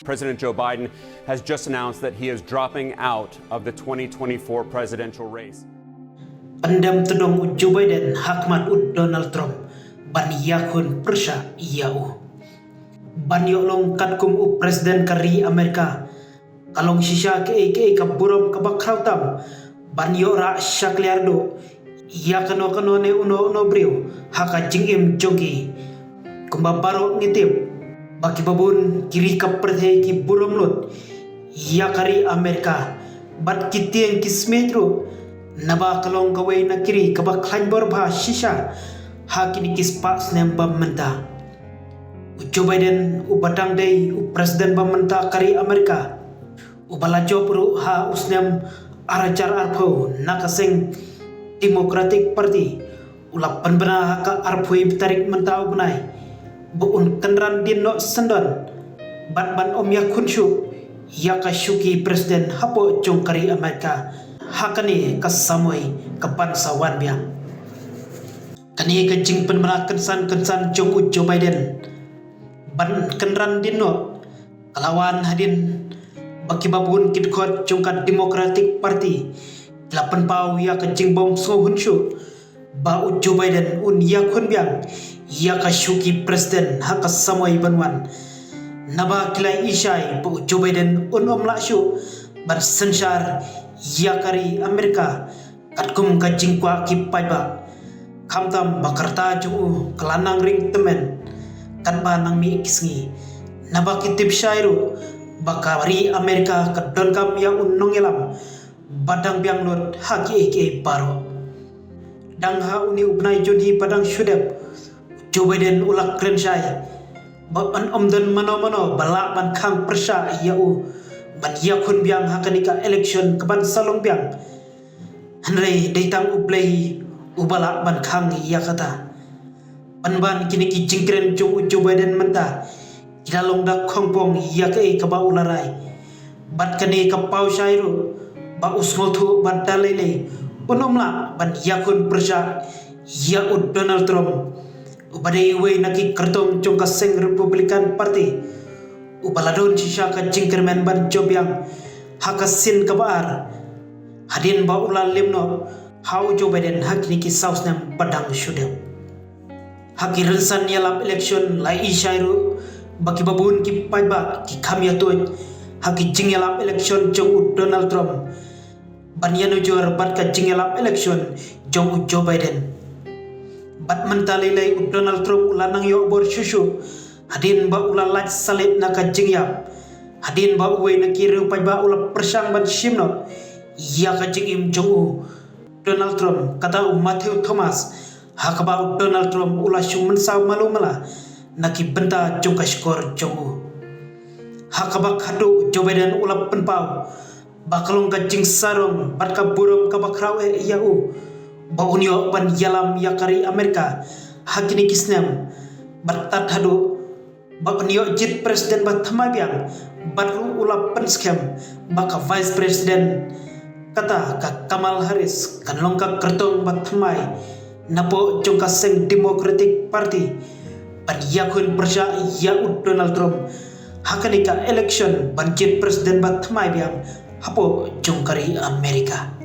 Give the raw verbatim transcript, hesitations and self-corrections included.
President Joe Biden has just announced that he is dropping out of the twenty twenty-four presidential race. Pyndem tdong u Joe Biden ha khmat u Donald Trump ban ïakhun pyrshah ïa u. Ban ïoh long katkum u President ka ri Amerika ka long shisha kaei kaei ka burom kaba khraw tam ban ïoh rah shakliar duh ïa kano kano ne uno uno briew ha ka jingim jong ki. Kumba baroh ngi tip ba kiba bun ki ri ka pyrthei ki burom lut ïa ka ri Amerika bad ki tieng ki smiej ruh, naba ka long kawei na ki ri kaba khlaiñ bor bha shisha ha kine ki spah snem ba mynta. U Joe Biden uba dang dei u President ba mynta ka ri Amerika, uba la jop ruh ha u snem ar hajar arphew na ka seng Democratic Party, u la pynbna ha ka arphew tarik mynta u bnai ba un kynran dien noh syndon bad ban ym ïakhun shuh ïa ka shuki President hapoh jong ka ri Amerika ha kane ka samoi kaban sa wan biang. Kane ka jingpynbna kynsan kynsan jong u Joe Biden ban kynran dien noh ka la wan hadien ba kiba bun ki dkhot jong ka Democratic Party ki la pynpaw ïa ka jingbym sngewhun shuh ba u Joe Biden un ïakhun biang ïa ka shuki President ha ka samoi ban wan. Naba ki la i shai ba u Joe Biden un ym lah shuh ban synshar ïa ka ri Amerika katkum ka jingkwah ki paidbah, khamtam ba ka rta jong u ka la nang ring tymmen katba nang mih ki sngi. Naba ki tip shai ruh ba ka ri Amerika ka donkam ïa u nongïalam ba dang biang lut ha kiei kiei baroh. Dang ha une u bnai June hi ba dang shu dep, u Joe Biden u la kren shai ba yn ym don mano mano ba lah ban khang pyrshah ïa u ban ïakhun biang ha kane ka election kaban sa long biang. Hynrei dei tang U Blei uba lah ban khang ïa kata. Pynban kine ki jingkren jong u Joe Biden mynta ki la long da khongpong ïa kaei kaba u la rai. Bad kane ka paw shai ruh ba u sngewthuh ba da lei lei un ym lah ban ïakhun pyrshah ïa u Donald Trump, uba dei uwei na ki kyrtong jong ka seng Republican Party, uba la don shisha ka jingkyrmen ban jop biang ha ka sien kaba ar hadien ba u la lem noh ha u Joe Biden ha kine ki saw snem ba dang shu dep. Ha ki rynsan ïalap election la i shai ruh ba kiba bun ki paidbah ki kham ïa tuid ha ki jingïalap election jong u Donald Trump ban ïanujor bad ka jingïalap election jong u Joe Biden. Bad mynta lei lei u Donald Trump u la nang ïoh bor shuh shuh hadien ba u la lait salit na ka jingïap, hadien ba uwei na ki riew paidbah u la pyrshang ban shim noh ïa ka jingim jong u Donald Trump, kata u Matthew Thomas, ha kaba u Donald Trump u la shu mynsaw malu mala na ki bynta jong ka shkor jong u. Ha kaba khadduh u Joe Biden u la pynpaw ba ka long ka jingsarong bad ka burom kaba khraw eh ïa u ba un ïoh ban ïalam ïa ka ri Amerika ha kine ki snem, bad tad haduh ba un ïoh jied President ba thymmai biang, bad ruh u la pynskhem ba ka Vice President, kata ka Kamala Harris, kan long ka kyrtong ba thymmai napoh jong ka seng Democratic Party ban ïakhun pyrshah ïa u Donald Trump ha kane ka election ban jied President ba thymmai biang hapoh jong ka ri Amerika.